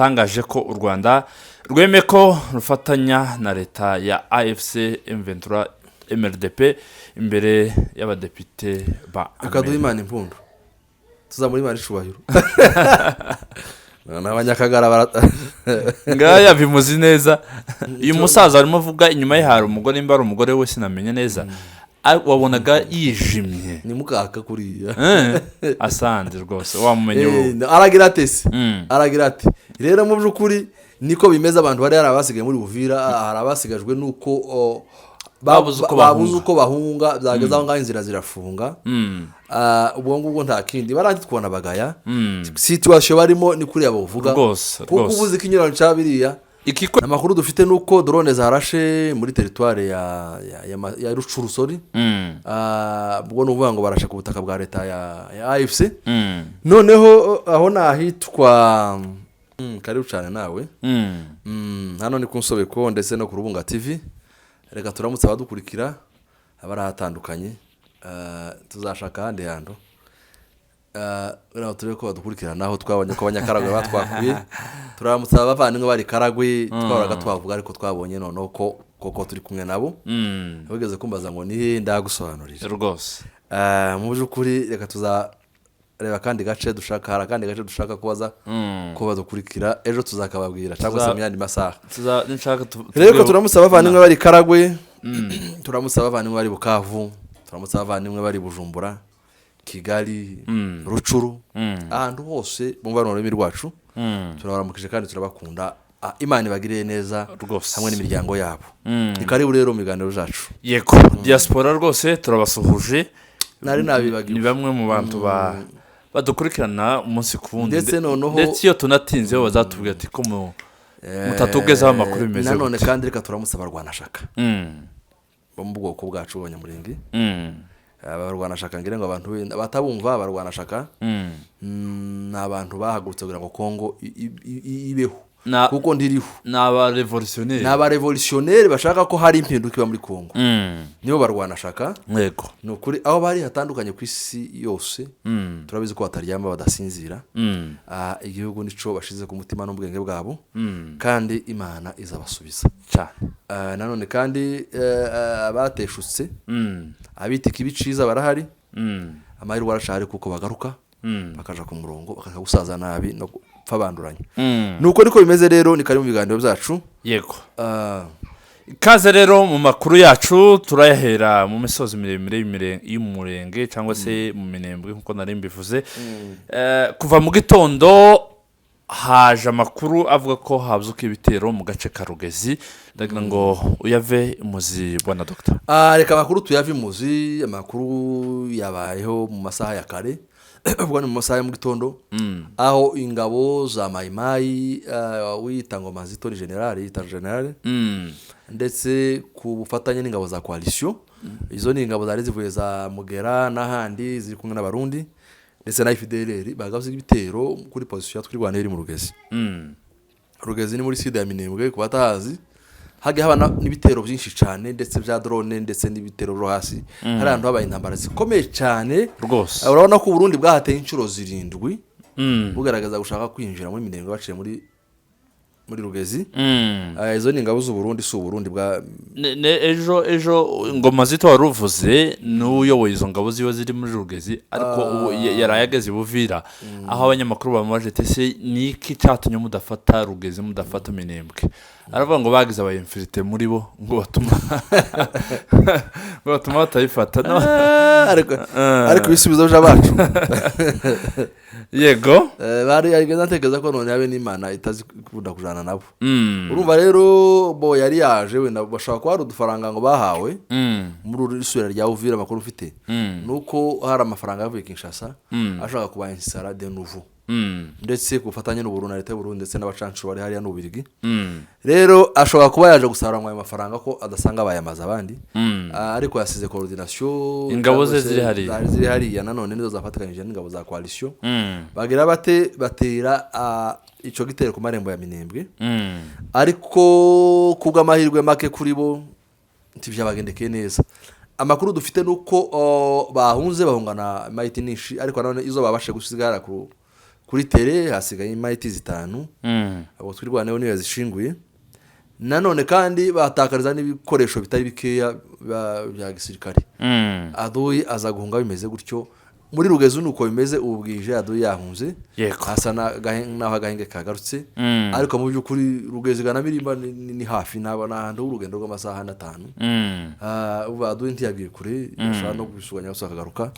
Yatangaje ko u Rwanda rwemeye ko rufatanya na leta ya AFC M23 MRDP imbere y'abadepite ba Reka duhe Amerika. Imana impundu, tuzamura Imana icubahiro n'Abanyakagara Ngaya bimuzi neza. Uyu musaza arimo avuga, inyuma ye hari umugore, nimba ari umugore we sinamenye neza. Wabonaga yijimye. Ni mukaka kuriya. Asanze rwose wamumenye wowe. Aragira ati se, aragira ati rero mu by'ukuri niko bimeze. Abantu bari hari abasigaye muri Buvira, hari abasigajwe nuko Babuze uko babuze bahunga. uko bahunga, byageze aho ngaho inzira zirafunga. Ubwo ngubwo nta kindi barangi twabona bagaya situation barimo, ni kuriya bavuga kuko ubuze ko inyurano cya biriya. Ikiko Amakuru dufite ni uko drone zarashe muri territoire ya Rutshuru, sorry. Ubwo ni ukuvuga ngo barashe ku butaka bwa leta ya AFC. Noneho aho ni ahitwa karibu cyane nawe. Hano ni ku Nsobeko ndetse no ku Rubunga TV. Reka turamutse abadukurikira abari ahatandukanye. Tuzashaka ahandi hantu kugira ngo turebe ko badukurikira. Naho twabonye ko Abanyakaragwe batwakuye. Turamutse abavandimwe bari Karagwe, twahoraga twavuga, ariko twabonye noneho ko koko turi kumwe nabo. Wigeze kumbaza ngo nihe, ndagusobanurira. Mu by'ukuri reka tuzareba akandi gace dushaka, hari akandi gace dushaka kubaza ko badukurikira ejo, tuzakababwira cyangwa se mu yandi masaha. Nshaka Rero ko turamutse abavandimwe bari Karagwe, turamutse abavandimwe bari Bukavu, turamutse abavandimwe bari Bujumbura, Kigali, Rutshuru, ahantu hose bumva ururimi rwacu. Turabaramukije kandi turabakunda. Imana ibagiriye neza hamwe n'imiryango yabo. Ni karibu rero mu biganiro byacu. Yego, diaspora rwose turabasuhuje. Nari nabibagiwe. Ni bamwe mu bantu badukurikirana umunsi ku wundi. Ndetse noneho Ndetse iyo tunatinzeho bazatubwira ati ko mutatugezaho amakuru bimeze Nanone gute? kandi reka turamutse abarwanashaka bo mu bwoko bwacu b'Abanyamurenge. Abarwanashaka, ngira ngo abantu batabumva abarwanashaka, ni abantu bahagurutse kugira ngo Kongo ibeho kuko ntiriho. Ni abarevolutionneri. Ni abarevolutionneri bashaka ko hari impinduka iba muri Kongo. Nibo barwanashaka. Ni ukuri aho bari hatandukanye ku isi yose, turabizi ko bataryama, badasinzira. Igihugu nico bashize ku mutima n'ubwenge bwabo, kandi Imana izabasubiza. Cyane. Nanone kandi abateshutse, abita ikibi ciza barahari. Amahirwe aracahari kuko bagaruka, bakaja ku murongo, bakareka gusaza nabi no gupfa banduranya. Nuko niko bimeze rero, ni kari mu biganiro byacu. Ikaze rero mu makuru yacu. Turayahera mu misozi miremire y'Umurenge cyangwa se mu Minembwe nk'uko nari mbivuze. Kuva mu gitondo haje amakuru avuga ko habyuka ibitero mu gace ka Rugezi. Ndagira ngo uyave muzi, bwana dogita. Reka amakuru tuyave imuzi. Amakuru yabayeho mu masaha ya kare, ubwo ni mu masaha ya mu gitondo, aho ingabo za Mayimayi, wiyita ngo Mazito, ni generale, yita generale, ndetse ku bufatanye n'ingabo za coalition. Izo ni ingabo zari zivuye za Mugera n'ahandi, ziri kumwe n'Abarundi ndetse na FDLR, bagabye ibitero kuri position ya Twirwaneho iri mu Rugezi. Rugezi ni muri sud ya Minembwe ku batahazi. Hagiye haba n'ibitero byinshi cyane, ndetse bya drone, ndetse n'ibitero byo hasi. Hari ahantu habaye intambara zikomeye cyane. Urabona ko Uburundi bwahateye inshuro zirindwi, bugaragaza gushaka kwinjira muri Minembwe baciye muri Rugezi. Izo ni ingabo z'Uburundi, si Uburundi bwa Ejo Ngoma Zito wari uvuze n'uyoboye izo ngabo ziba ziri muri Rugezi, ariko ubu yaraye ageze i Buvira, aho abanyamakuru bamubaje ati: "Ese ni iki cyatumye mudafata Rugezi, mudafata Minembwe?" Aravuga ngo bagize abayinfiltrés muri bo, ngo batuma batayifata. No. Ariko ibisubizo by'abacu bari ariko ntekereza ko none habe n'Imana itazi ikunda kujana nabo. Urumva rero bo yari yaje, wenda bashobora kuba hari udufaranga ngo bahawe muri uru isubira rya Uvira. Amakuru ufite ni uko hari amafaranga yavuye Kinshasa ashaka kuba installer de nouveau, ndetse ku bufatanye n'Uburundi na leta y'Uburundi ndetse n'abacancuro bari hariya n'Ububirigi. Rero ashobora kuba yaje gusarura ayo mafaranga ko adasanga bayamaze abandi. Ariko yasize coordination Ingabo ze cyangwa se ziri hariya. zari ziri hariya, nanone nizo zafatikanyije n'ingabo za coalition. Bagira bate, batera ico gitero ku marembo ya Minembwe, ariko kubw'amahirwe make kuri bo ntibyabagendekeye neza. Amakuru dufite ni uko bahunze, bahungana mayiti nyinshi, ariko nanone izo babashe gusigara ku Kuri terrain hasigaye imayiti 5. Abo Twirwaneho niyo yazishinguye. Nanone kandi bahatakariza n'ibikoresho bitari bikeya bya gisirikare. Adui aza guhunga bimeze gutyo. Muri Rugezi ni uko bimeze. Ubu bwije adui yahunze. Hasa n'aho agahenge kagarutse. Ariko mu by'ukuri Rugezi na Mirimba ni hafi, ntabwo ni ahantu h'urugendo rw'amasaha 5. Ubu adui ntiyagiye kure, ashobora no gusuganya gusa akagaruka.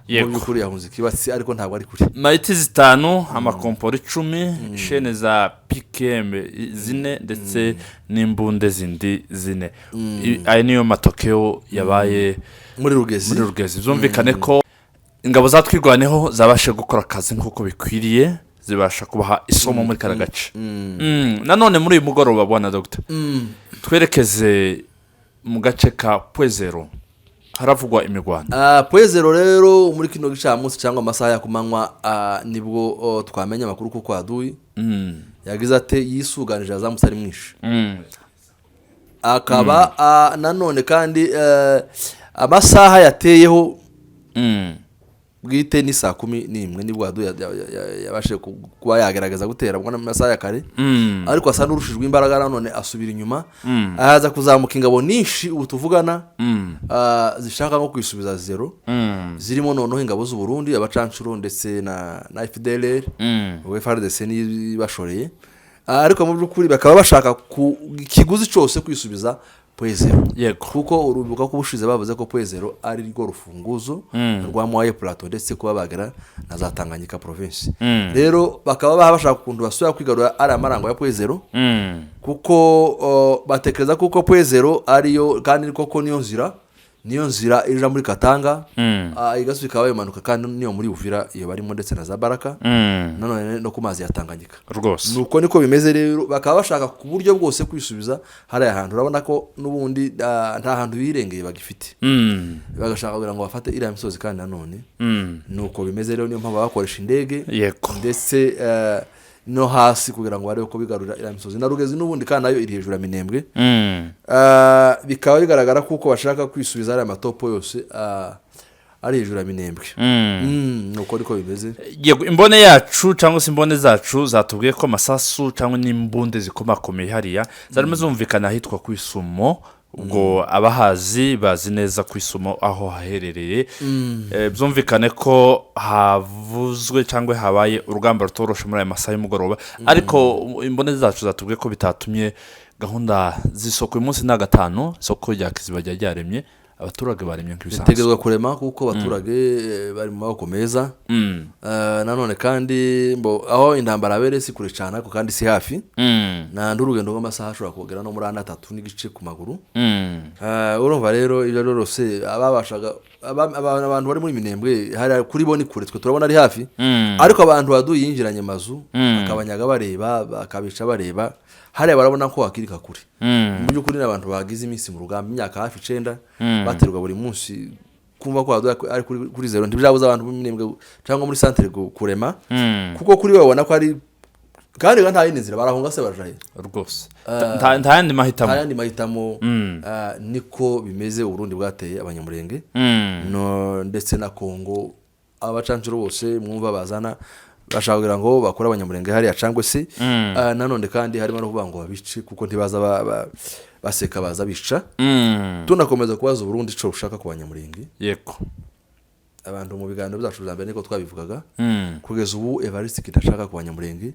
Mu by'ukuri yahunze ikibatsi, ariko ntabwo ari kure. Mayiti 5, amakomporo 10, chaînes za PKM 4 ndetse n'imbunde zindi 4. Aya niyo matokeo yabaye muri Rugezi. Muri Rugezi. Byumvikane ko ingabo za Twirwaneho zabashe gukora akazi nk'uko bikwiriye, zibasha kubaha isomo muri kariya gace. Nanone muri uyu mugoroba, bwana dogita, twerekeze mu gace ka Point Zéro, haravugwa imirwano. Point Zéro rero, muri kino gicamunsi cyangwa amasaha ya kumanywa, nibwo twamenya amakuru kuko adui yagize ate, yisuganije, yazamutse ari mwinshi. Akaba nanone kandi amasaha yateyeho bwite ni saa 11, nibwo adui yabashije kuba yagerageza gutera ubwo mu masaha ya kare. Ariko asa n'urushijwe imbaraga, nanone asubira inyuma. Ahaza kuzamuka ingabo nyinshi ubu tuvugana, zishaka nko kwisubiza zéro. Zirimo noneho ingabo z'u Burundi, abacanshuro ndetse na FDLR. Ubwo FARDC niyo ibashoreye. Ariko mu by'ukuri bakaba bashaka ku ikiguzi cyose kwisubiza Point Zéro. Kuko urubuga ko ubushize bavuze ko Point Zéro ari rwo rufunguzo rwa Moyen Plateau ndetse kuba bagera na za Tanganyika province. Rero bakaba baba bashaka ukuntu basubira kwigarura ari amarango ya Point Zéro. Kuko batekereza kuko Point Zéro ariyo, kandi koko niyo nzira ija muri Katanga. Igasubika ikaba yimanuka, kandi niyo muri Uvira iyo barimo ndetse na za Baraka. Nanone no ku mazi ya Tanganyika. Nuko niko bimeze rero, bakaba bashaka ku buryo bwose kwisubiza hariya hantu. Urabona ko n'ubundi nta hantu birengeye bagifite. Bagashaka kugira ngo bafate iriya misozi kandi nanone. Nuko bimeze rero, niyo mpamvu bakoresha indege ndetse no hasi kugira ngo barebe ko bigarurira iriya misozi na Rugezi n'ubundi, kandi nayo iri hejuru ya Minembwe. Bikaba bigaragara kuko bashaka kwisubiza ariya matopo yose ari hejuru ya Minembwe. Nuko niko bimeze. Yego, imbone yacu cyangwa se imbone zacu zatubwiye ko amasasu cyangwa n'imbunde zikomakomeye hariya zarimo zumvikana ahitwa ku Isumo. Ubwo abahazi bazi neza ku Isumo aho haherereye. Byumvikane ko havuzwe cyangwa habaye urugamba rutoroshe muri aya masaha y'umugoroba, ariko imbone zacu zatubwiye ko bitatumye gahunda z'isoko. Uyu munsi ni gatanu, isoko rya Kiziba ryari ryaremye, abaturage baremye nk'ibisanzwe. Bitegerezwa kurema kuko abaturage bari mu maboko meza. Nanone kandi mbo aho intambara yabereye si kure cyane, ariko kandi si hafi. Nta n'urugendo rw'amasaha ashobora kugera no muri 3.5 ku maguru. Urumva rero ibyo rwose ababashaga abantu bari muri Minembwe hariya kuri bo ni kure, twe turabona ari hafi. Ariko abantu baduye yinjiranye amazu bakabanyaga bareba, bakabica bareba hariya, barabona ko wakirika kure. Mu by'ukuri ni abantu bagize iminsi mu rugamba, imyaka hafi 9, baterwa buri munsi. Kumva ko waduye ari kuri zéro ntibyabuza abantu b'Iminembwe cyangwa muri centre kurema. Kuko kuri we babona ko ari kandi nta yindi nzira, barahunga se bajahe? Rwose nta yandi mahitamo. Nta yandi mahitamo. Niko bimeze. Uburundi bwateye Abanyamurenge no, ndetse na Kongo, abacanshuro bose mwumva bazana bashaka kugira ngo bakure Abanyamurenge hariya cyangwa se nanone kandi harimo no kuvuga ngo babice, kuko ntibaza baseka, baza bica. Tunakomeza kubaza Uburundi ico bushaka ku Banyamurenge. Abantu mu biganiro byacu bya mbere niko twabivugaga. Kugeza ubu Evariste kidashaka ku Banyamurenge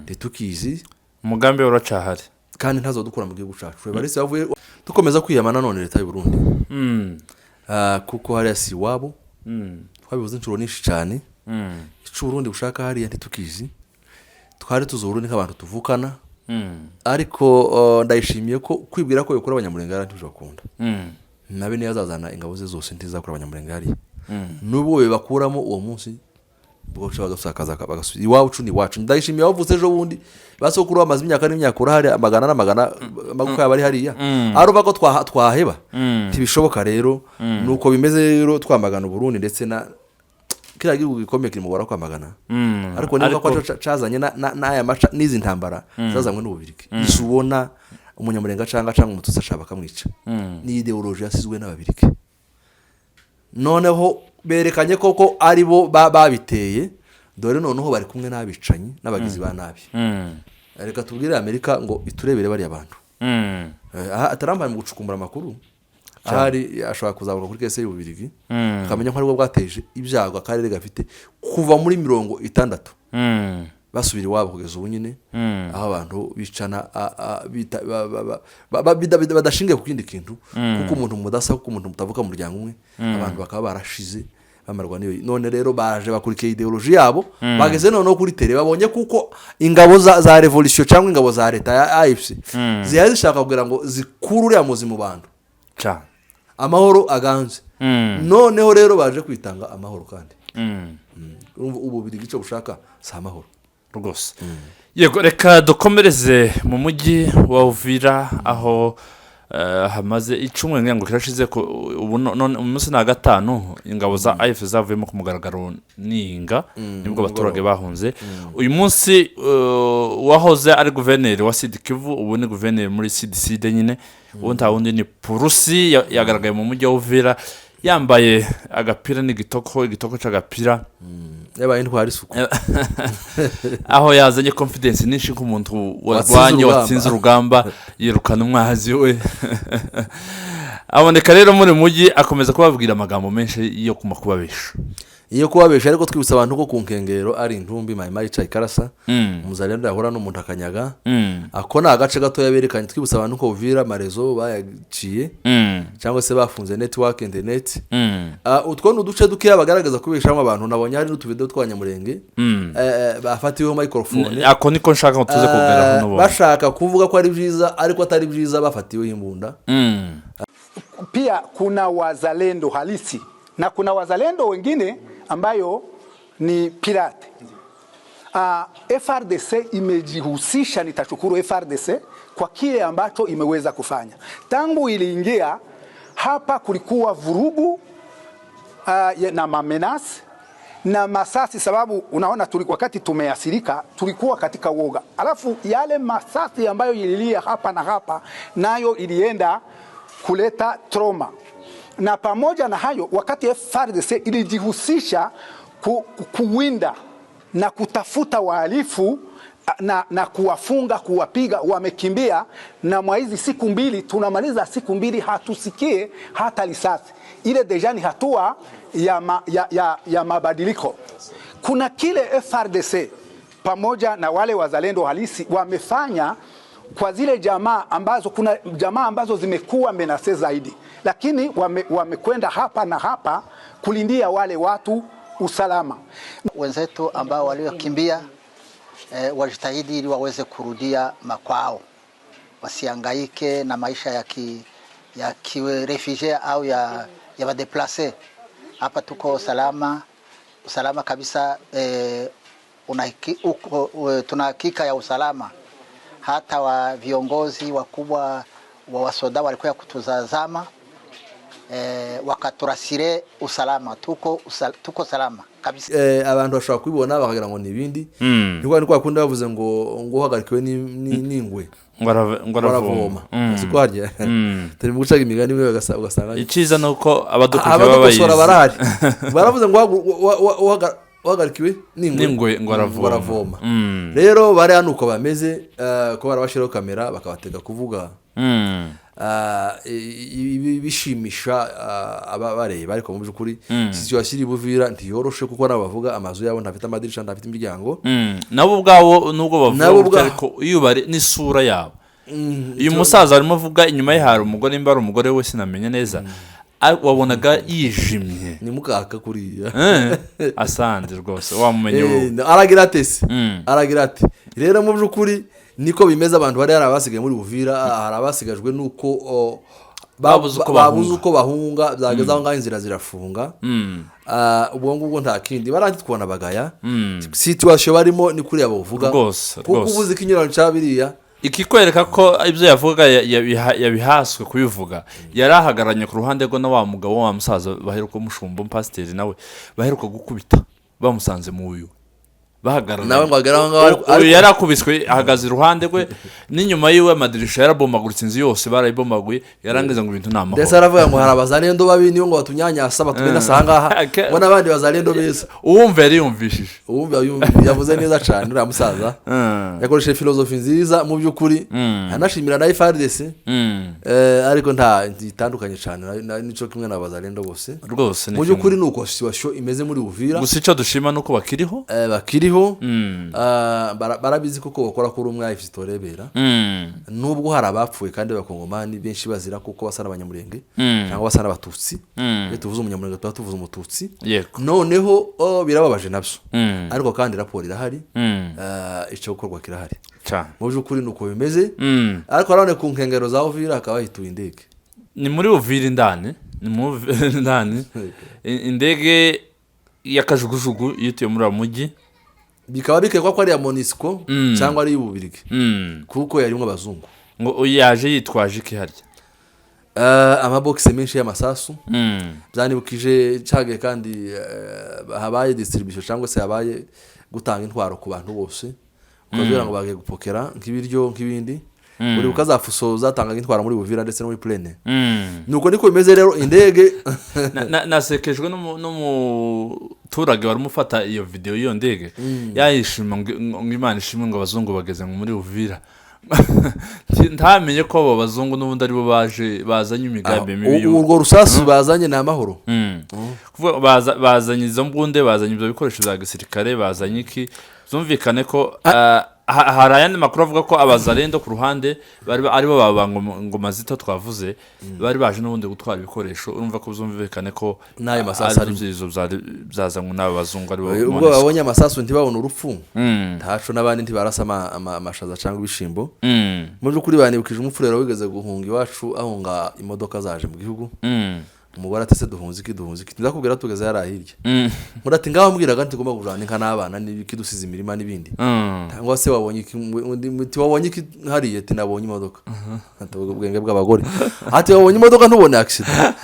ntitukizi. Umugambi we uracahari. Kandi ntazodukura mu gihugu cacu. Evariste yavuye, dukomeza kwiyama nanone leta y'u Burundi. Kuko hariya si iwabo. Twabivuze inshuro nyinshi cyane. Ico Uburundi bushaka hariya ntitukizi. Twari tuzi Uburundi nk'abantu tuvukana. Ariko ndayishimiye ko kwibwira ko yokura Abanyamurenge hariya ntibishobora. Nabe niyo azazana ingabo ze zose, ntizakura Abanyamurenge hariya. Nubwo bibakuramo uwo munsi ubwo baca bagasakaza bagasubira iwacu, ni iwacu. Ndayishimiye wavutse ejo bundi, basokuru bamaze imyaka n'imyaka urahari, amagana n'amagana, amagufwa yabo ari hariya. Arumva ko twaheba ntibishoboka. Rero nuko bimeze rero, twamagana Uburundi ndetse na kiriya gihugu gikomeye kiri mu kwamagana. Ariko niba ko cazanye n'aya maca n'izi ntambara zazanywe n'Ububirigi, izo ubona Umunyamurenga canga Umututsi ashaka bakamwica, ni idéologie yasizwe n'Ababirigi. Noneho berekanye koko ari bo babiteye. Dore noneho bari kumwe n'abicanyi n'abagizi ba nabi. Reka tubwire Amerika ngo iturebere bariya bantu. Aha Trump ari mu gucukumbura amakuru, ahari ashobora kuzamuka kuri case y'Ububirigi, akamenya ko aribwo bwateje ibyago akarere gafite kuva muri 60 basubira iwabo kugeza ubu nyine, aho abantu bicana badashingiye ku kindi kintu, kuko umuntu mudasa, kuko umuntu mutavuka mu muryango umwe, abantu bakaba barashize bamarwa n'iyo. None rero baje bakurikiye idéologie yabo, bageze noneho kuri terrain, babonye kuko ingabo za révolution cyangwa ingabo za leta ya AFC zihari zishaka kugira ngo zikure uriya muzi mu bantu, cyane, amahoro aganze. Noneho rero baje kwitanga amahoro kandi. Urumva Ububirigi icyo bushaka si amahoro. Rwose yego. Reka dukomereze mu mujyi wa Uvira, aho hamaze icumwe ngira ngo kirashize ubu none umunsi ni gatanu ingabo za AFC zavuyemo ku mugaragaro ninga, nibwo abaturage bahunze. Uyu munsi uwahoze ari guverineri wa Sud Kivu, ubu ni guverineri muri Sud Sud nyine, ubu nta wundi ni Purusi, yagaragaye mu mujyi wa Uvira yambaye agapira n'igitoko, igitoko c'agapira. Yabaye intwari isuku. Aho yazanye confidence nyinshi nk'umuntu watsinze warwanye, urugamba. Watsinze urugamba, yirukana umwazi we. Aboneka rero muri mujyi, akomeza kubabwira amagambo menshi yo kuma kubabesha. Iyo kubabesha, ariko twibutsa abantu ko ku nkengero ari intumbi, Mayimayi yicaye ikarasa, umuzalendo yahura n'umuntu akanyaga. Ako ni agace gatoya berekanye. Twibutsa abantu ko Uvira ma réseaux bayaciye cyangwa se bafunze network, internet. Utwo ni uduce dukeya bagaragaza kubeshamo abantu. Nabonye hari n'utuvidewo tw'Abanyamurenge bafatiweho microphone. Ako niko nshaka ngo tuze kugeraho n'ubundi. Bashaka kuvuga ko ari byiza ariko atari byiza, bafatiweho imbunda. Pia kuna wazalendo halisi na kuna wazalendo wengine ambayo ni pirate. FARDC imejihusisha, nitashukuru FARDC kwa kile ambacho imeweza kufanya. Tangu iliingia hapa kulikuwa vurugu na ma menaces na masasi, sababu unaona wakati tumeasirika tulikuwa katika woga, alafu yale masasi ambayo ililia hapa na hapa nayo ilienda kuleta trauma. Na pamoja na hayo, wakati FARDC ilijihusisha kuwinda na kutafuta wahalifu na kuwafunga, kuwapiga, wamekimbia. Na mwaizi siku 2 tunamaliza siku 2 hatusikie hata risasi. Ile déjà ni hatua ya mabadiliko. Kuna kile FARDC pamoja na wale wazalendo halisi wamefanya kwa zile jamaa ambazo, kuna jamaa ambazo zimekuwa menacées zaidi, lakini wamekwenda hapa na hapa kulindia wale watu usalama. Wenzetu ambao waliokimbia wajitahidi ili waweze kurudia makwao, wasiangaike na maisha ya kiwe réfugié au ya ba déplacés. Hapa tuko salama, usalama kabisa, tuna hakika ya usalama. Hata wa viongozi wakubwa wa wasoda walikuwa kutuzazama, wakaturassurer usalama, tuko salama kabisa. Abantu bashobora kubibona bakagira ngo ni ibindi. Ni kwa kundi bavuze ngo uhagarikiwe n'ingwe ngo ngo aravoma. Aravoma. Siko harya turi mu gucaga imigani imwe, ugasanga icyiza ni uko abadukurikiye baba abadukosora bayizi. Barahari, baravuze ngo uhagarikiwe n'ingwe n'ingwe ngo aravoma. Aravoma. Rero bariya ni uko bameze, ko barabashyiraho kamera bakabatega kuvuga bishimisha ababareba, ariko mu by'ukuri situation iri Buvira ntiyoroshe, kuko nabo bavuga amazu yabo ntafite amadirisha, ntafite imiryango. Nabo ubwabo nubwo bavuga Nabo gutya, ariko iyo bari n'isura yabo, uyu musaza arimo avuga, inyuma ye hari umugore, nimba ari umugore we sinamenye neza, wabonaga yijimye. Ni mukaka kuriya. Asante rwose, wamumenye wowe. Aragira ati se, aragira ati rero mu by'ukuri niko bimeze. Abantu bari hari abasigaye muri Buvira, hari abasigajwe nuko babuze uko babuze bahunga. Uko bahunga, byageze aho ngaho inzira zirafunga. Ubwo ngubwo nta kindi barangi twabona bagaya situation barimo ni kuriya bavuga, kuko ubuze ko inyurano cya biriya. Ikikwereka ko ibyo yavugaga yabihaswe kubivuga, yari ahagararanye ku ruhande rwe na wa mugabo wa musaza baheruka, umushumba, umupasiteri nawe baheruka gukubita bamusanze mu uyu. Bahagararanye. Nawe ngo agere aho ngaho Uyu yarakubiswe, ahagaze iruhande rwe, n'inyuma yiwe amadirisha yarabombaguritse, inzu yose barayibombaguye, yarangiza ngo ibintu ni Ndetse amahoro. aravuga ngo hari abazalendo babi, niyo ngo batunyanyasa, batumenasa ahangaha, ngo n'abandi bazalendo beza. Uwumva yari yumvishije. Uwumva yavuze neza cyane uriya musaza. Yakoresheje filozofi nziza mu by'ukuri, anashimira na FARDC. Ariko nta itandukanye cyane nico kimwe na bazalendo bose. Rwose ni Mu by'ukuri kimwe. ni uko situation imeze muri Uvira. Gusa icyo dushima ni uko bakiriho. Bakiriho. Barabizi kuko bakora kuri umwe AFC torebera, nubwo hari abapfuye kandi abakongomani benshi bazira kuko basa n'abanyamurenge cyangwa basa n'abatutsi. Iyo tuvuze umunyamurenge tuba tuvuze umututsi. Noneho, oh, birababaje nabyo, ariko kandi raporo irahari. Icyo gukorwa kirahari. Cyane. Mu by'ukuri ni uko bimeze. Ariko nanone ku nkengero za Uvira hakaba hituye indege. Ni muri Uvira indani, ni muri Uvira indani. Indege y'akajugujugu yituye muri uwo mujyi. Bikaba bikekwa ko ari iya MONUSCO cyangwa ari iy'Ububirigi, kuko yarimo abazungu. Ngo yaje yitwaje iki harya? Amabogisi menshi y'amasasu. Byanibukije cyagiye kandi habaye distribution cyangwa se habaye gutanga intwaro ku bantu bose, ukabwira ngo bagiye gupokera nk'ibiryo, nk'ibindi. Uribuka za fuso zatangaga intwaro muri Buvira ndetse no muri plaine. Nuko niko bimeze rero indege. Nasekejwe n'umuturage wari umufata iyo video y'iyo ndege, yayishima ngo Imana ishimwe, ngo abazungu bageze ngo muri Uvira. Ntamenye ko abo bazungu n'ubundi aribo baje bazanye imigambi mibi. Urwo rusasu bazanye ni amahoro. Kuvuga bazanye izo mbunde, bazanye ibyo bikoresho bya gisirikare, bazanye iki, zumvikane ko hari ayandi makuru avuga ko abazalendo ku ruhande bari aribo baba ngoma zito twavuze, bari baje n'ubundi gutwara ibikoresho. Urumva ko byumvikane ko N'ayo masasu ari arimo. izo byazanywe n'aba bazungu aribo Ubwo MONUSCO. babonye amasasu ntibabona urupfu, ntaco n'abandi ntibarasa amashaza cyangwa ibishimbo. Mu by'ukuri banibukije umufurero wigeze guhunga iwacu, ahunga imodoka zaje mu gihugu. Umugore ati: "Se duhunze iki, duhunze iki?" Ndakubwira tugeze hariya hirya. Muri ati: "Ngaho mbwiraga ntitugomba kujana inka n'abana n'ibiki, dusize imirima n'ibindi." Cyangwa se wabonye iki? Undi muti: "Wabonye iki hariya?" Ati: "Nabonye imodoka." Ati: "Ubwenge bw'abagore." Ati: "Wabonye imodoka ntubone accident?"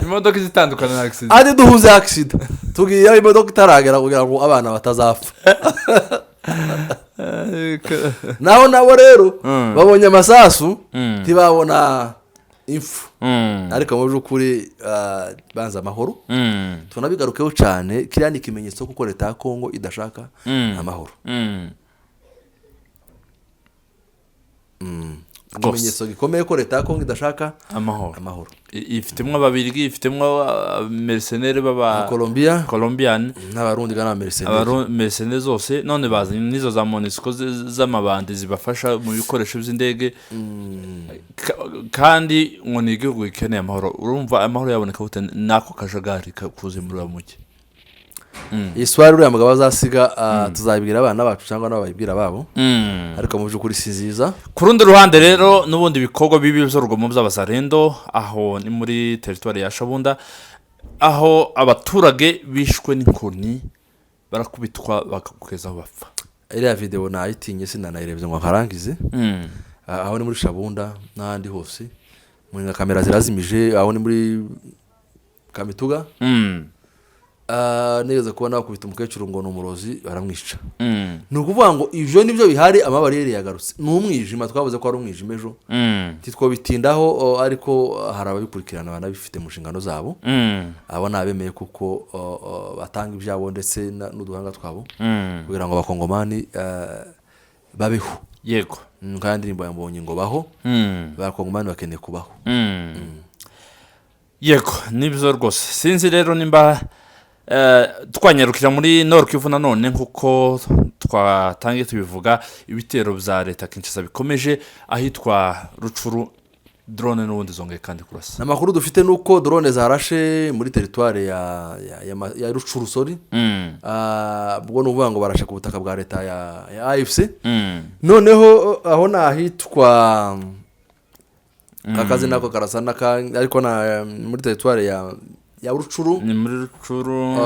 Imodoka izitandukana na accident. Ati: "Duhuze accident, tugiye aho imodoka itaragera kugira ngo abana batazapfa." Naho nabo rero babonye amasasu, ntibabona impfu. Ariko mu by'ukuri banza amahoro. Tunabigarukeho cyane, kiriya ni ikimenyetso kuko leta ya Kongo idashaka amahoro. Ikimenyetso gikomeye ko leta ya Kongo idashaka amahoro. Amahoro. Ifitemo ababirigi, ifitemo mercenaires b'aba Colombia. Colombian. N'abarundi ga n'abamercenaires. Mercenaires zose none bazanye n'izo za MONUSCO z'amabandi zibafasha mu bikoresho by'indege. Kandi ngo ni igihugu gikeneye amahoro. Urumva amahoro yaboneka gute n'ako kajagari kuzuye muri uwo mujyi? Iyi swari uriya mugabo azasiga, tuzabibwira abana bacu cyangwa nabo bayibwira ababo, ariko mu by'ukuri si nziza. Ku rundi ruhande rero, n'ubundi bikorwa bibi by'urugomo by'abazarendo, aho ni muri teritwari ya Shabunda, aho abaturage bishwe n'inkoni, barakubitwa bakageza aho bapfa. Iriya videwo nayitinye, sinanayirebye ngo nkarangize. Aho ni muri Shabunda n'ahandi hose muri kamera zirazimije, aho ni muri Kamituga. Nigeze kubona bakubita umukecuru ngo ni umurozi, baramwica. Ni ukuvuga ngo ibyo nibyo bihari, amabariyeri yagarutse, ni umwijima. Twavuze ko ari umwijima ejo, ntitwobitindaho, ariko hari ababikurikirana banabifite mu nshingano zabo. Abo ni abemeye kuko batanga ibyabo ndetse n'uduhanga twabo kugira ngo abakongomani babeho. Kandi indirimbo yambonye ngo baho. Abakongomani bakeneye kubaho. Yego, nibyo rwose. Sinzi rero nimba twanyarukira muri Nord Kivu nanone, nk'uko twatangiye tubivuga, ibitero bya leta Kinshasa bikomeje ahitwa Rutshuru, drone n'ubundi zongeye kandi kurasa. Amakuru dufite ni uko drone zarashe muri teritwari ya Rutshuru, sorry. Ubwo ni ukuvuga ngo barashe ku butaka bwa leta ya AFC. Noneho aho ni ahitwa akazi nako karasa n'aka, ariko na muri teritwari ya Rutshuru. Ni muri Rutshuru.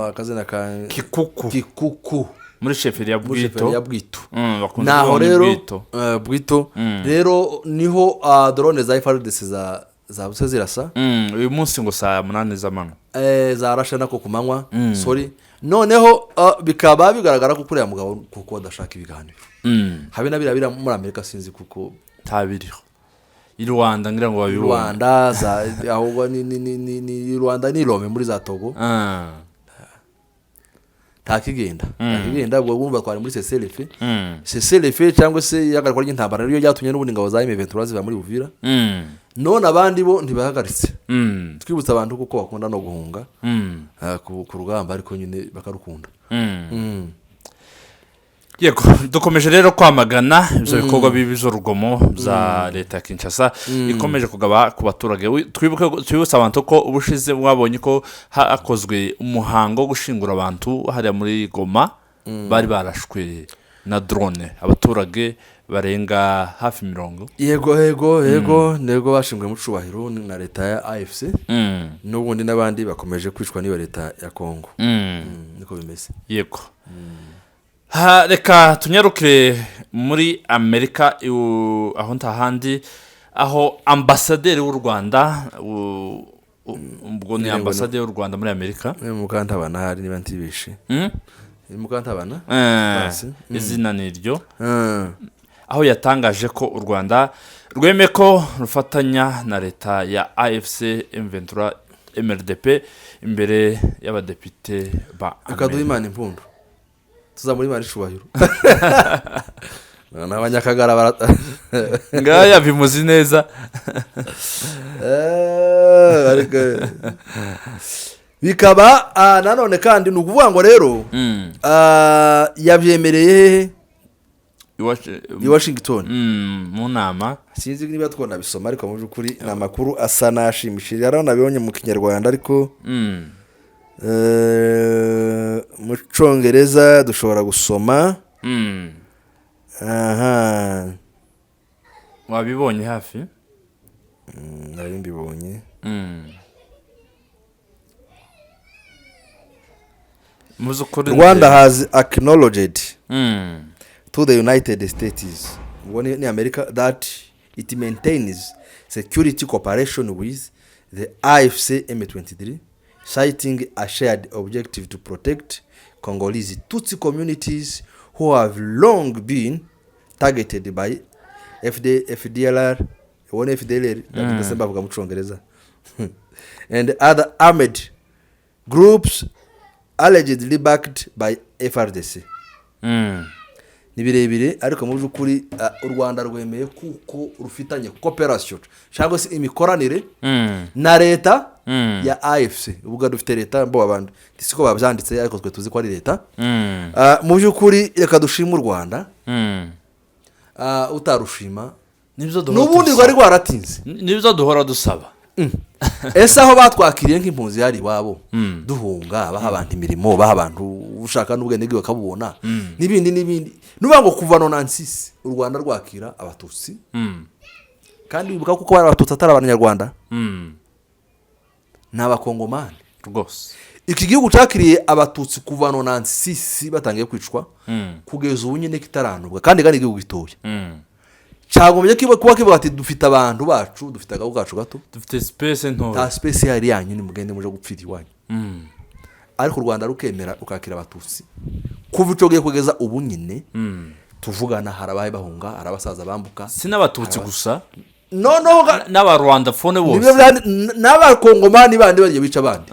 Akazina ka Kikuku. Kikuku. Muri sheferi ya Muri sheferi Bwito. ya Bwito. Bakunze Naho kuvuga ngo ni rero Bwito. Bwito. Rero niho drone za FARDC za Zabutse zirasa. Uyu munsi ngo saa 8 z'amanywa. Zarashe nako ku manywa, sorry. Noneho bikaba bigaragara ko kuriya mugabo kuko adashaka ibiganiro, habe na biriya biri muri Amerika, sinzi kuko Ntabiriho i Rwanda, ngira ngo babibone. Rwanda za ahubwo ni Rwanda, ni Lome muri za Togo. Nta kigenda. Ubwo bumva twari muri cessez-le-feu, cessez-le-feu cyangwa se ihagarikwa ry'intambara, ryo ryatumye n'ubundi ingabo za M23 ziva muri Uvira. None abandi bo ntibahagaritse. Twibutsa abantu kuko bakunda no guhunga ku rugamba, ariko nyine bakarukunda. Yego, dukomeje rero kwamagana ibyo bikorwa bibi z'urugomo bya leta ya Kinshasa ikomeje kugaba ku baturage. Twibuke, twibutse abantu ko ubushize mwabonye ko hakozwe umuhango wo gushingura abantu hariya muri Goma bari barashwe na drone, abaturage barenga hafi 40. Yego, bashinzwe mu cubahiro na leta ya AFC. N'ubundi n'abandi bakomeje kwicwa n'iyo leta ya Kongo. Niko bimeze. Yego. Ha, reka tunyarukire muri Amerika, aho ntahandi, aho ambasaderi w'u Rwanda, ubwo ni Ngira ngo ambasaderi w'u Rwanda muri Amerika. Ni Mukantabana hari niba ntibishe. Ni Mukantabana. Basi. Izina ni iryo. Aho yatangaje ko u Rwanda rwemeye ko rufatanya na leta ya AFC M23 MRDP imbere y'abadepite ba Akaduha Amerika. Imana impundu, tuzamura Imana icubahiro n'Abanyakagara bara Ngaya bimuzi neza. Ariko bikaba nanone kandi ni ukuvuga ngo rero yabyemereye hehe? I Washington. Mu nama. Sinzi niba twonabisoma, ariko mu by'ukuri ni amakuru asa n'ashimishije. Hari nabibonye mu Kinyarwanda, ariko mu Cyongereza dushobora gusoma. Aha. Wabibonye hafi? Nari mbibonye. Mu by'ukuri Rwanda has acknowledged to the United States, ubwo ni America, that it maintains security cooperation with the AFC M23, citing a shared objective to protect Congolese Tutsi communities who have long been targeted by FD, FDLR, uwo ni FDLR, ndetse mbavuga mu Cyongereza, and other armed groups allegedly backed by FARDC. Ni birebire, ariko mu by'ukuri u Rwanda rwemeye kuko rufitanye cooperation cyangwa se imikoranire na leta ya AFC. Ubwo dufite leta mbo abantu siko babyanditse, ariko twe tuzi ko ari leta. Mu by'ukuri reka dushime u Rwanda. Utarushima Nibyo duhora n'ubundi dusaba. rwari rwaratinze. Nibyo duhora dusaba. Ese aho batwakiriye nk'impunzi yari iwabo, duhunga, baha abantu imirimo, baha abantu ushaka n'ubwenge bakabubona, n'ibindi n'ibindi, nuvuga ngo kuva 96 u Rwanda rwakira Abatutsi, kandi wibuka kuko bari Abatutsi atari Abanyarwanda, ni Abakongomani. Iki gihugu cyakiriye Abatutsi kuva 96 batangiye kwicwa kugeza ubu nyine kitaranubwa, kandi igihugu gitoya cyagombye kuba kivuga ati: "Dufite abantu bacu, dufite agahugu kacu gato." Dufite space ntoya. Nta space ihari yanyu, nimugende muje gupfira iwanyu. Ariko u Rwanda rukemera rukakira Abatutsi kuva icyo gihe kugeza ubu nyine tuvugana. Hari abahe bahunga, hari abasaza bambuka. Si n'Abatutsi gusa, noneho n'Abarwandafone nibyo bose. N'Abakongomani bandi bagiye bica abandi.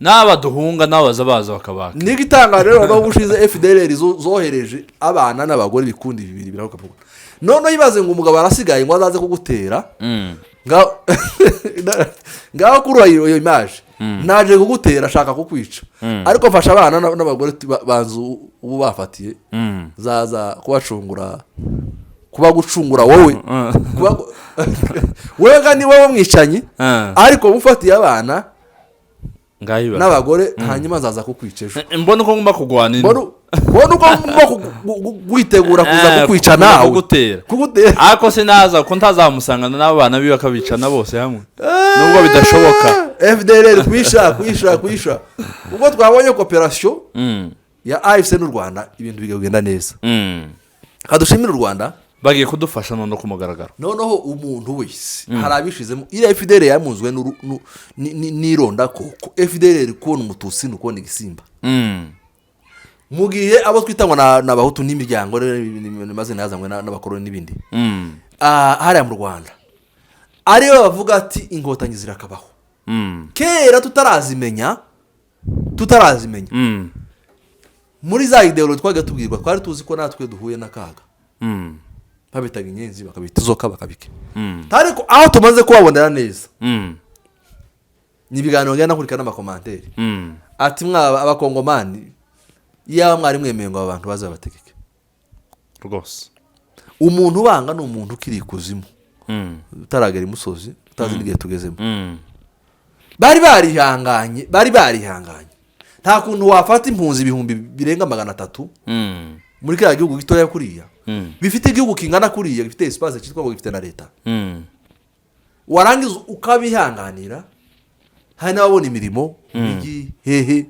N'abaduhunga n'abaza baza bakabaka. Niga itangaje rero, noneho ubushize FDLR zohereje abana n'abagore ibikundi bibiri biraruka. Noneho ibaze ngo umugabo arasigaye ngo azaze kugutera. Ngaho kuri iyo image, naje kugutera, ashaka kukwica, ariko mfasha abana n'abagore banzu ubu bafatiye, zaza kubacungura, kuba gucungura wowe. Wewe ni wowe mwicanyi, ariko mufatiye abana Ngaho ibaze. n'abagore, hanyuma nzaza kukwica ejo. Mbona uko ngomba kugwana ino. Mbona uko ngomba kwitegura kuza kukwica kuza nawe. Kugutera. Kugutera. Ariko sinaza ko ntazamusangana n'abana biwe akabicana bose hamwe, nubwo bidashoboka. FDLR kwisha, kwisha, kwisha. Ubwo twabonye cooperation ya AFC n'u Rwanda, ibintu bikagenda neza. Kadushimire u Rwanda. Bagiye kudufasha noneho ku mugaragaro. Noneho umuntu wese hari abishizemo iriya FDLR yamunzwe n'ironda koko. FDLR kubona Umututsi ni ukubona igisimba, mu gihe abo twita ngo ni Abahutu n'imiryango rero, amazina yazanywe n'abakoloni n'ibindi. Hariya mu Rwanda ariyo bavuga ati Inkotanyi zirakabaho. Kera tutarazimenya muri za idéologie twajya tubwirwa, twari tuzi ko natwe duhuye n'akaga. Babitaga inyenzi, bakabita inzoka, bakabika. Ariko aho tumaze kubabonera neza ni ibiganiro ngenda nakurikira n'ama commentaires, ati mwaba Abakongomani, iyaba mwari mwemeye ngo aba bantu baze babategeke. Rwose. Umuntu ubanga ni umuntu ukiri ikuzimu, utaragera imusozi, utazi n'igihe tugezemo. Bari barihanganye, bari barihanganye. Nta kuntu wafata impunzi 300,000 muri kiriya gihugu gitoya kuriya, bifite igihugu kingana kuriya, gifite espace cyitwa ngo gifite na leta, warangiza ukabihanganira. Hari n'ababona imirimo mu mijyi, hehe,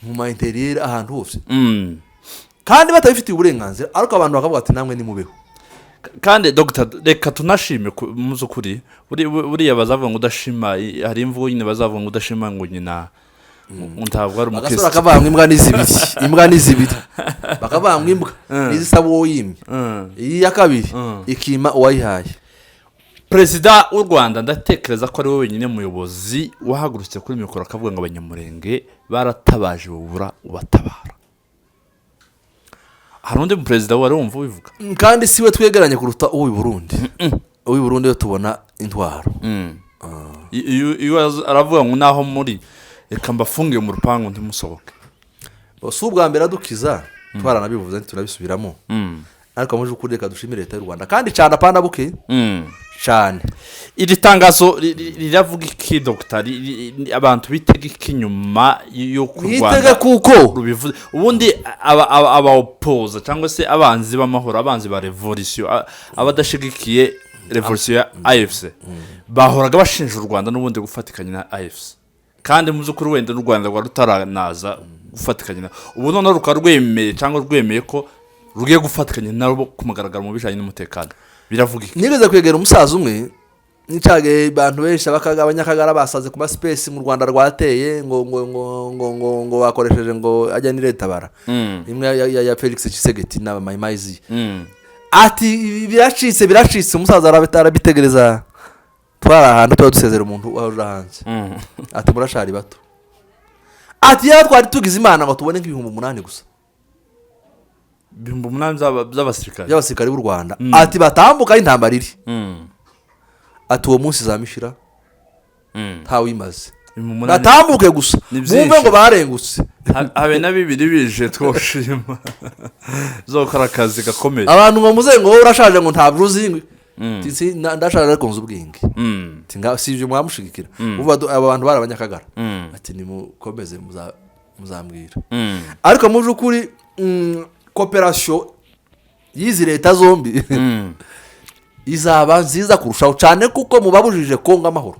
mu ma intérieur, ahantu hose, kandi batabifitiye uburenganzira, ariko abantu bakavuga ati namwe nimubeho. Kandi dogita, reka tunashime mu by'ukuri. Buriya bazavuga ngo udashima, hari imvugo nyine bazavuga ngo udashima ngo nyina ngo ntabwo ari Agasore umukirisitu. Akavuga ngo imbwa ni zibiri, imbwa ni zibiri. Bakavuga ngo imbwa n'izisaba uwo yimye, iyi ya kabiri ikima uwayihaye. Perezida w'u Rwanda, ndatekereza ko ari we wenyine muyobozi wahagurutse kuri mikoro akavuga ngo Abanyamurenge baratabaje babura ubatabara. Hari undi perezida wari wumva ubivuga? Kandi si we twegeranye kuruta uw'i Burundi. Uw'i Burundi yo tubona intwaro. Iyo aravuga ngo naho muri reka mbafunge mu rupangu ntimusohoke. Si ubwa mbere adukiza, twaranabivuze, tunabisubiramo, ariko mu by'ukuri reka dushimire leta y'u Rwanda kandi cyane, apana buke cyane. Iri tangazo riravuga iki, dogita? Abantu bitega iki nyuma y'uko u Mwitege Rwanda kuko rubivuze? Ubundi abaopoza cyangwa se abanzi b'amahoro, abanzi ba revolisiyo, abadashigikiye revolisiyo ya AFC, bahoraga bashinja u Rwanda n'ubundi gufatikanya na AFC, kandi mu by'ukuri wenda n'u Rwanda rwari rutaranaza gufatikanya na ubu, noneho rukaba rwemeye cyangwa rwemeye ko rugiye gufatikanya nabo ku mugaragaro mu bijyanye n'umutekano. Biravuga iki? Nigeze kwegera umusaza umwe nicage, abantu benshi Abanyakagara basaze ku ma space mu Rwanda rwateye, ngo bakoresheje ngo ajya ni RED-Tabara imwe ya Felix Tshisekedi n'Abamayimayizi. Ati ibi biracitse, biracitse. Umusaza arabitegereza, twari ahantu tuba dusezera umuntu wari uri hanze. Ati murashari bato, ati yaba twari tugize Imana ngo tubone nk'8,000 gusa. 8,000 by'abasirikare? By'abasirikare b'u Rwanda, ati batambuka aho intambara iri, ati uwo munsi zamishira ntawimaze. 8,000. Batambuke gusa. Ni byinshi. Bumve ngo barengutse. Habe na bibiri bije twoshima, zokora akazi gakomeye. Abantu ngo muze ngo wowe urashaje, ngo ntabwo uzi. Ati, ndashaje ariko nzi ubwenge. Ati si ibyo mwamushigikira. Ubu aba bantu bari Abanyakagara. Ati nimukomeze muzambwira. Ariko mu by'ukuri coopération y'izi leta zombi izaba nziza kurushaho cyane, kuko mubabujije Kongo amahoro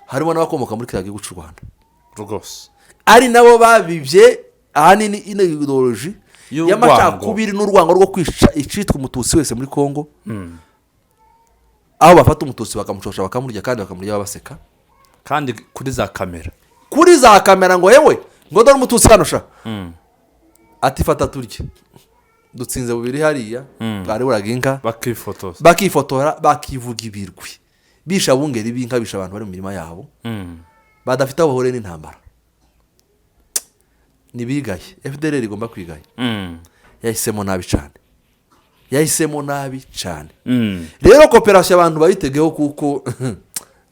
harimo n'abakomoka muri kiriya gihugu cy'u Rwanda, ari nabo babibye ahanini ino idéologie y'urwango. Y'amacakubiri n'urwango rwo kwica icitwa Umututsi wese muri Kongo, aho bafata Umututsi bakamushosha, bakamurya, kandi bakamurya baseka. Kandi kuri za kamera. Kuri za kamera, ngo yewe, ngo dore Umututsi hano sha, ati fata turye, dutsinze bubiri hariya bwari buraga inka. Bakifotoza. Bakifotora, bakivuga ibirwi, bisha abungeri b'inka, bisha abantu bari mu mirima yabo badafite aho bahuriye n'intambara. Nibigaye, FDLR igomba kwigaya. Yahisemo nabi cyane, yahisemo nabi cyane. Rero coopération abantu bayitegeho, kuko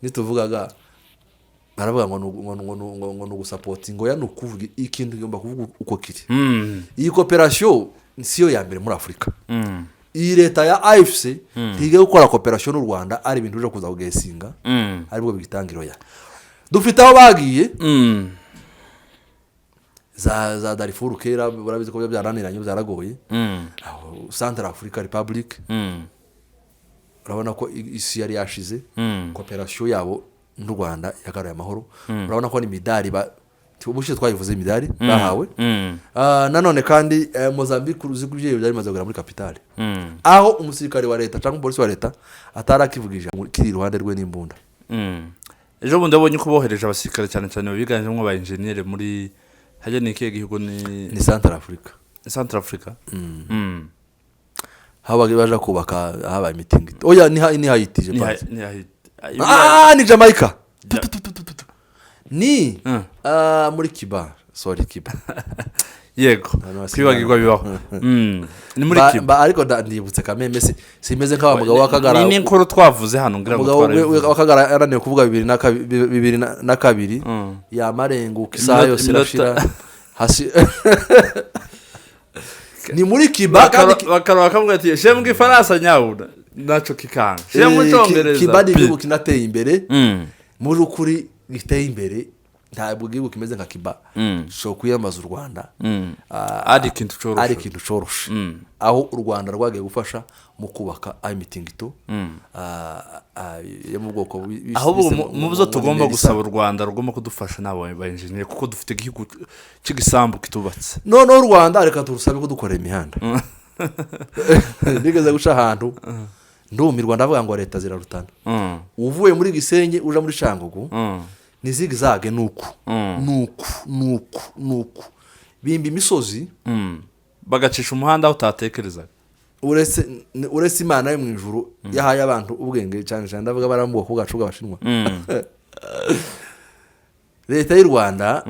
nituvugaga baravuga ngo ni ugusapota, ngo ya ni ukuvuga ikintu kigomba kuvuga uko kiri. Iyi coopération siyo ya mbere muri Afurika. Iyi leta ya AFC ntige gukora coopération n'u Rwanda ari ibintu byo kuza kugesinga, aribwo bigitangiro ya dufite aho bagiye za Darifuru kera, urabizi ko biba byaraniranye, byaragoye. Aho Central Africa Republic, urabona ko isi yari yashize. Coopération yabo n'u Rwanda yagaruye amahoro. Urabona ko n'imidari. Ubushize twayivuze imidari bahawe. Nanone kandi Mozambique, uzi ko ibyo byari bimaze kugera muri capitale, aho umusirikare wa leta cyangwa umupolisi wa leta atari akivuga ijambo kiri iruhande rwe n'imbunda. Ejo bundi wabonye ko bohereje abasirikare, cyane cyane biganjemo aba enjeniyeri, muri hajya ni ikihe gihugu? Ni Ni Central Africa. Central Africa. Aho baje kubaka habaye imitingito. Oya, ni Haiti, je Ni pense. Ni Haiti. Ah, ni Jamaica. Tu, tu, tu, tu, tu, tu. Ni muri Cuba, sorry, Cuba. Yego. Hano hasi. Kwibagirwa bibaho. Ni muri Cuba. Ariko ndibutse kameme, si simeze nk'awa mugabo w'Akagara. Ni n'inkuru twavuze hano, ngira ngo Umugabo twarabivuze. w'Akagara yananiwe kuvuga 2002, yamarenguka isaha yose irashira hasi. Ni muri Cuba kandi Bakaba bakavuga ati: "Shire mu Gifaransa nyabuna," naco kikanga, "Shire mu Cyongereza." Cuba ni igihugu kinateye imbere. Muri ukuri giteye imbere, ntabwo igihugu kimeze nka Cuba gishobora kwiyambaza u Rwanda. Ari ikintu coroshe. Ari ikintu coroshe, aho u Rwanda rwagiye gufasha mu kubaka imitingito yo mu bwoko Ahubwo bise mu byo tugomba Melissa. gusaba u Rwanda, rugomba kudufasha n'abo ba enjeniyeri, kuko dufite igihugu cy'igisambu kitubatse. Noneho u Rwanda reka turusabe kudukorera imihanda. Nigeze guca ahantu ndumirwa, ndavuga ngo leta zirarutana. Uvuye muri Gisenyi uja muri Cyangugu, ni zigzag, nuku nuku nuku nuku, bimba imisozi. Bagacisha umuhanda aho utatekerezaga. Uretse Imana yo mu ijuru yahaye abantu ubwenge, cyane cyane ndavuga bari mu bwoko bwacu bw'Abashinwa. Leta y'u Rwanda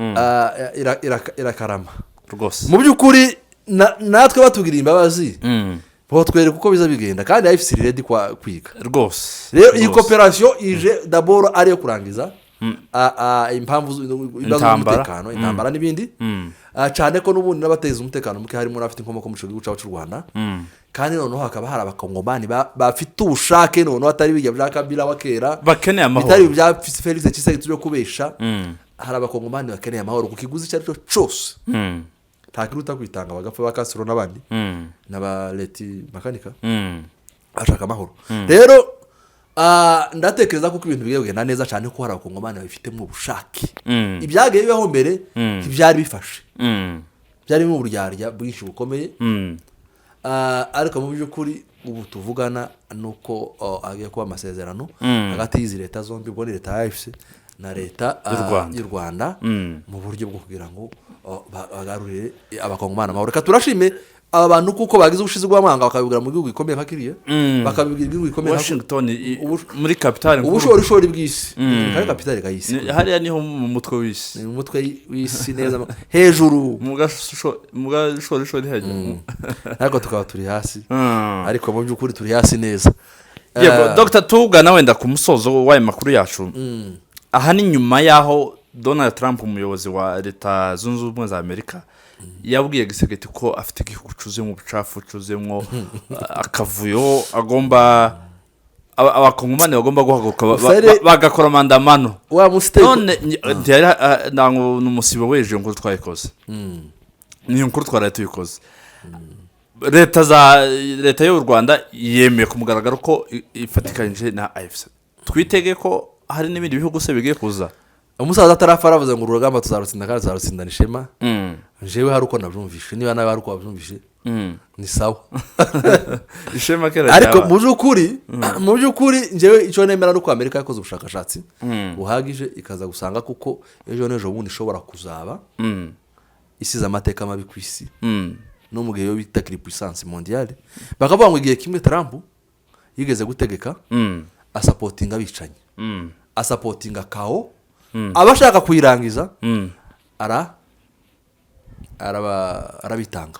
irakarama. Rwose. Mu by'ukuri natwe batugiriye imbabazi, botwereka uko biza bigenda, kandi AFC ready kwa kwiga. Rero iyi coopération ije d'abord ari iyo kurangiza impamvu ibibazo Intambara. by'umutekano, intambara n'ibindi. Cyane ko n'ubundi n'abateza umutekano muke harimo n'abafite inkomoko mu gihugu cyacu cy'u Rwanda. Kandi noneho hakaba hari Abakongomani bafite ubushake, noneho atari bijya bya Kabila wa kera, Bakeneye amahoro. bitari bya Felix Tshisekedi byo kubesha. Hari Abakongomani bakeneye amahoro ku kiguzi icyo ari cyo cyose. Nta kiruta kwitanga bagapfa, ba Kasiro n'abandi n'aba Leti Makanika bashaka amahoro. Rero ndatekereza ko ibintu bigiye kugenda neza cyane, ko hari Abakongomani babifitemo ubushake. Ibyagiye bibaho mbere ntibyari bifashe, byarimo uburyarya bwinshi bukomeye. Ariko mu by'ukuri ubu tuvugana ni uko hagiye kuba amasezerano hagati y'izi leta zombi, ubwo ni leta ya AFC na leta y'u Rwanda. y'u Rwanda, mu buryo bwo kugira ngo bagarurire Abakongomani amahoro. Reka turashime aba bantu kuko bagize ubushizi bw'amanga, bakabibwira mu gihugu gikomeye nka kiriya, bakabibwira igihugu gikomeye nka Washington, muri capitale nkuru. Ubushorishori bw'isi, kari capitale kayisi. Hariya niho mu mutwe w'isi. Ni mu mutwe w'isi neza hejuru. Mu gashorishori hajya. Ariko tukaba turi hasi. Ariko mu by'ukuri turi hasi neza. Yego. Dr, tugana wenda ku musozo w'ayo makuru yacu. Aha ni nyuma y'aho Donald Trump, umuyobozi wa Leta Zunze Ubumwe za Amerika, yabwiye Tshisekedi ko afite igihugu cyuzuyemo ubucafu, cyuzuyemo akavuyo, agomba Abakongomani bagomba guhaguruka bagakora maandamano. Wa musiteri. None ntiyari ntabwo ni umusibo w'ejo nkuru twayikoze, ni inkuru twaraye tuyikoze. Leta y'u Rwanda yemeye ku mugaragaro ko ifatikanyije na AFC. Twitege ko hari n'ibindi bihugu se bigiye kuza? Umusaza atarapfa aravuze ngo urugamba tuzarutsinda kandi tuzarutsindana ishema. Jewe hari uko nabyumvishe, niba nawe hari uko wabyumvishe, ni sawa. Ishema kera Ariko ryaba. mu by'ukuri njyewe icyo nemera ni uko Amerika yakoze ubushakashatsi buhagije, ikaza gusanga kuko ejo n'ejo bundi ishobora kuzaba isize amateka mabi ku isi, no mu gihe yo bita kiri puissance mondiale. Bakavuga ngo igihe kimwe Trump yigeze gutegeka, asupportinga abicanyi, asupportinga chaos, abashaka kuyirangiza, arabitanga.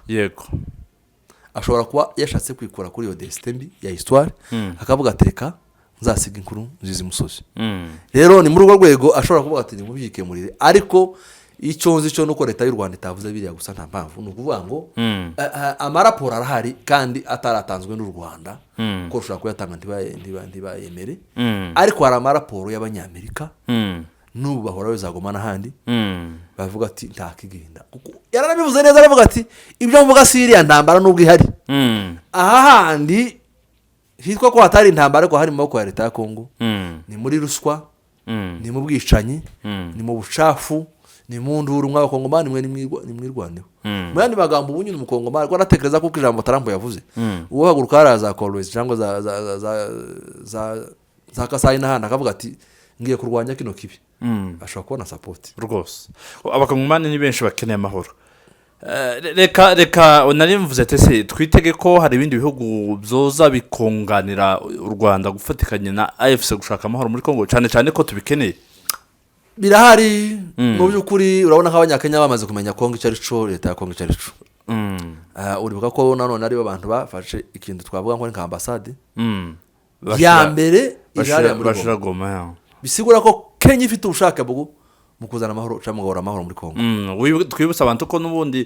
Ashobora kuba yashatse kwikura kuri iyo destin mbi ya histoire, akavuga ati: "Reka nzasiga inkuru nziza imusozi." Rero ni muri urwo rwego ashobora kuvuga ati: "Nimubyikemurire." Ariko icyo nzi cyo ni uko leta y'u Rwanda itavuze biriya gusa nta mpamvu. Ni ukuvuga ngo amaraporo arahari kandi ataratanzwe n'u Rwanda, kuko rushobora kuyatanga ntibayemere. Ariko hari amaraporo y'Abanyamerika, n'ubu bahora bazagoma n'ahandi, bavuga ati ntakigenda, kuko yaranabivuze neza, aravuga ati: "Ibyo mvuga si iriya ntambara nubwo ihari." Aha handi hitwa ko hatari intambara ariko hari mu maboko ya leta ya Kongo, ni muri ruswa, ni mu bwicanyi, ni mu bucafu, Ni mu nduru, mw'Abakongomani mwe, nimwirwaneho. Mu yandi magambo, ubu nyine Umukongomani ko anatekereza ko ijambo Trump yavuze, uwo haguruka hariya za Kolwezi cyangwa za Kasayi n'ahandi, akavuga ati: "Ngiye kurwanya kino kibi," ashobora kubona support. Rwose Abakongomani ni benshi bakeneye amahoro. Reka nari mvuze ati: "Ese twitege ko hari ibindi bihugu byoza bikunganira u Rwanda gufatikanya na AFC gushaka amahoro muri Congo, cyane cyane ko tubikeneye?" Birahari mu by'ukuri. Urabona nk'Abanyakenya bamaze kumenya Kongo icyo ari cyo, leta ya Kongo icyo ari cyo. Uribuka ko nanone aribo bantu bafashe ikintu twavuga ngo ni nka ambasade ya mbere iri hariya muri bashira Goma. Goma ya. Bisigura ko Kenya ifite ubushake bwo mu kuzana amahoro cyangwa mu kugarura amahoro muri Kongo. Twibutse abantu ko n'ubundi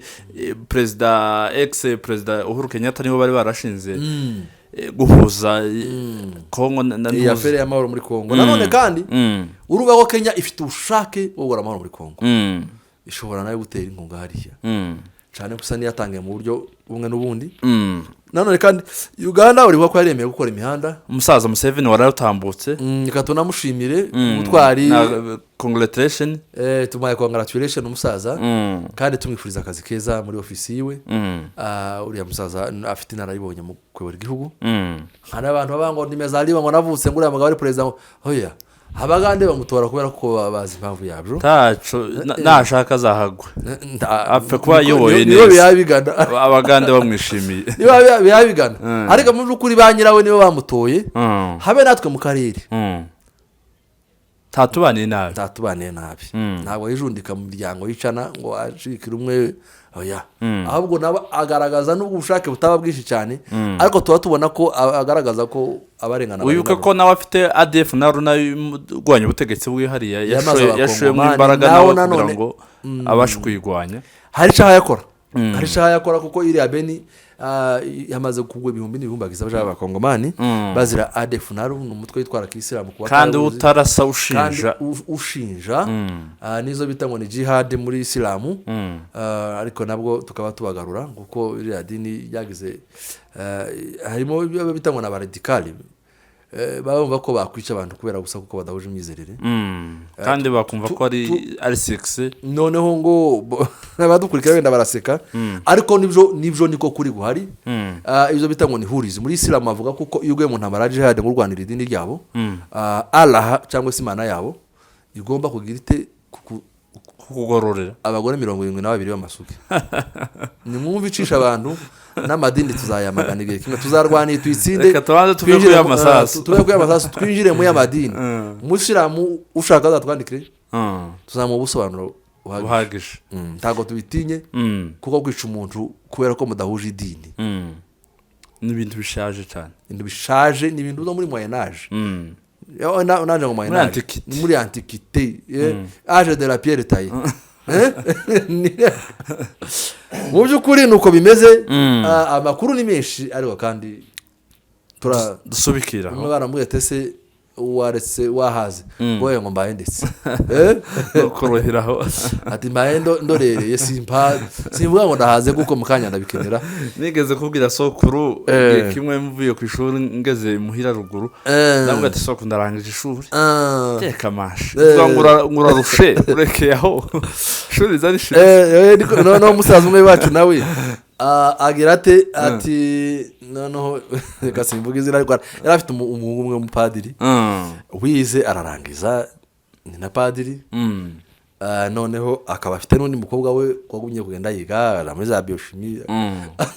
perezida, ex perezida Uhuru Kenyatta, nibo bari barashinze guhuza Kongo na Iyi Ntuzi. affaire y'amahoro muri Kongo nanone kandi, urumva ko Kenya ifite ubushake bwo kugarura amahoro muri Kongo, ishobora nayo gutera inkunga hariya, cyane gusa niyatangiye mu buryo bumwe n'ubundi. Nanone kandi Uganda, uribuka ko yaremeye gukora imihanda. Umusaza Museveni wararutambutse. Reka tunamushimire ubutwari. Na congratulation. Tumuhaye congratulation umusaza, kandi tumwifuriza akazi keza muri ofisi yiwe. Uriya musaza afite inararibonye mu kuyobora igihugu. Hari abantu baba ngo nimezaliwa, ngo navutse ngo uriya mugabo ari perezida, ngo oya, Abagande bamutora kubera ko bazi impamvu yabyo. Taco nashaka azahagwa, apfe kuba ayoboye niyo neza. Biba bigana. Abagande bamwishimiye. Niba biba bigana, ariko mu by'ukuri ba nyirawe nibo bamutoye. Habe natwe mu karere Ntatubaniye nabi. Ntatubaniye nabi. Ntabwo yijundika mu miryango yicana ngo acikire umwe, oya. Ahubwo nawe agaragaza n'ubwo ubushake butaba bwinshi cyane, ariko tuba tubona ko agaragaza ko abarengana Wibuke barengana. ko nawe afite ADF na runa irwanya ubutegetsi bwihariye. Yamaze Yashoyemo Abakongomani, imbaraga nawe nawe kugira nanone- ngo abashe kuyirwanya. Hari icyaha yakora, hari icyaha yakora, kuko iriya Beni yamaze kugwa ibihumbi n'ibihumbi by'Abakongomani bazira ADF naru, ni umutwe witwara kisilamu ku Kandi batawuzi. utarasa Kandi ushinja. ushinja nizo bita ngo ni jihad muri isilamu. Ariko nabwo tukaba tubagarura, kuko iriya dini ryagize harimo ibyo bita ngo ni abaradikali. Baba bumva ko bakwica abantu kubera gusa kuko badahuje imyizerere. Kandi bakumva ko ari six. Noneho ngo abadukurikira wenda baraseka, ariko nibyo niko kuri guhari. Ibyo bita ngo ni hurizi muri isilamu, bavuga kuko iyo uguye mu ntambara ya jihad ngo urwanira idini ryabo, Allah cyangwa se Imana yabo igomba kugira ite Kukugororera. Abagore 72 b'amasugi. Nimwumve icisha abantu n'amadini, tuzayamagana igihe kimwe, tuzarwanira tuyitsinde. Reka tubanze tuve Twinjire kuri y'amasasu. tuve kuri y'amasasu, twinjire mu y'amadini. Umusilamu ushaka azatwandikire, tuzamuha ubusobanuro buhagije. Buhagije. Ntabwo tubitinye, kuko kwica umuntu kubera ko mudahuje idini Ni ibintu bishaje cyane. Ibintu bishaje, ni ibintu byo muri Moyen Âge. Naje ngo Moyen Muri Âge. Antiquité. Ni muri Antiquité, âge de la pierre taillée. Mu by'ukuri ni uko bimeze. Amakuru ni menshi, ariko kandi tura Dusubikira umwe baramubwiye ati: "Ese waretse wahaze?" Wowe ngo: "Mbaye ndetse." Koroheraho. Ati: "Mbaye ndorereye, simpa simvuga ngo ndahaze kuko mu kanya ndabikenera." Nigeze kubwira sokuru igihe kimwe mvuye ku ishuri ngeze imuhira ruguru, ndavuga ati: "Sokuru, ndarangije ishuri." Teka mashe. Uvuga ngo ngo urarushe, urekeye aho ishuri riza rishira. Noneho umusaza umwe wacu nawe agira ate, ati noneho reka simvuga izina, ariko yari afite umuhungu umwe w'umupadiri wize ararangiza, ni na padiri. Noneho akaba afite n'undi mukobwa we wagumye kugenda yiga, aja muri za biochimie,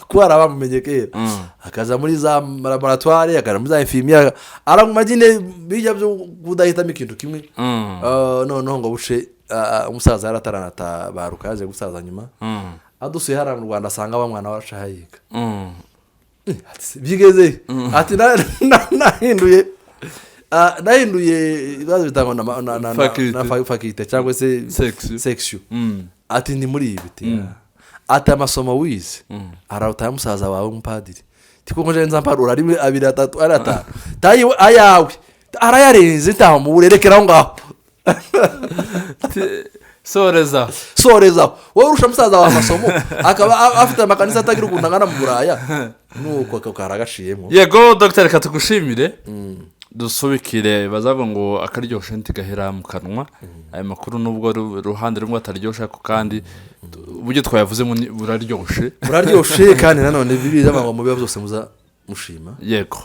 kuko hari abamumenye kera, akaza muri za laboratoire, akaja muri za infirmière, araguma nyine bijya byo kudahitamo ikintu kimwe. Noneho ngo buce umusaza yari ataranatabaruka, yaje gusaza nyuma, adusuye hariya mu Rwanda, asanga wa mwana wacu ahayiga. Ati: "Bigeze?" Ati: "Nahinduye ibibazo bitangwa Faculté. na faculté cyangwa se Section. section." Ati: "Ni muri ibi." Ati: "Amasomo wize araruta ya musaza wawe w'umupadiri." Kuko nje nza mparura rimwe, abiri, atatu, ari atanu, tayiwe ayawe arayarenze, ntaho mu burerekera aho ngaho. Soreza. Soreza wowe urusha musaza wawe amasomo, akaba afite amakanisa atagira ukuntu angana mu Buraya, nuko ako karagaciyemo. Yego dogiteri, reka tugushimire. Dusubikire, bazavuga ngo akaryoshe ntigahera mu kanwa. Aya makuru, nubwo uruhande rumwe ataryoshe, ariko kandi uburyo twayavuzemo buraryoshe. Buraryoshe, kandi nanone bibiza ngo mu biba byose muza mushima. Yego,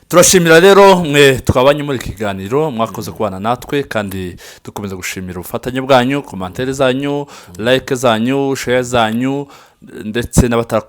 turashimira rero mwe twabanye muri iki kiganiro, mwakoze kubana natwe, kandi dukomeza gushimira ubufatanye bwanyu, commentaires zanyu, like zanyu, share zanyu, ndetse n'abatarakora.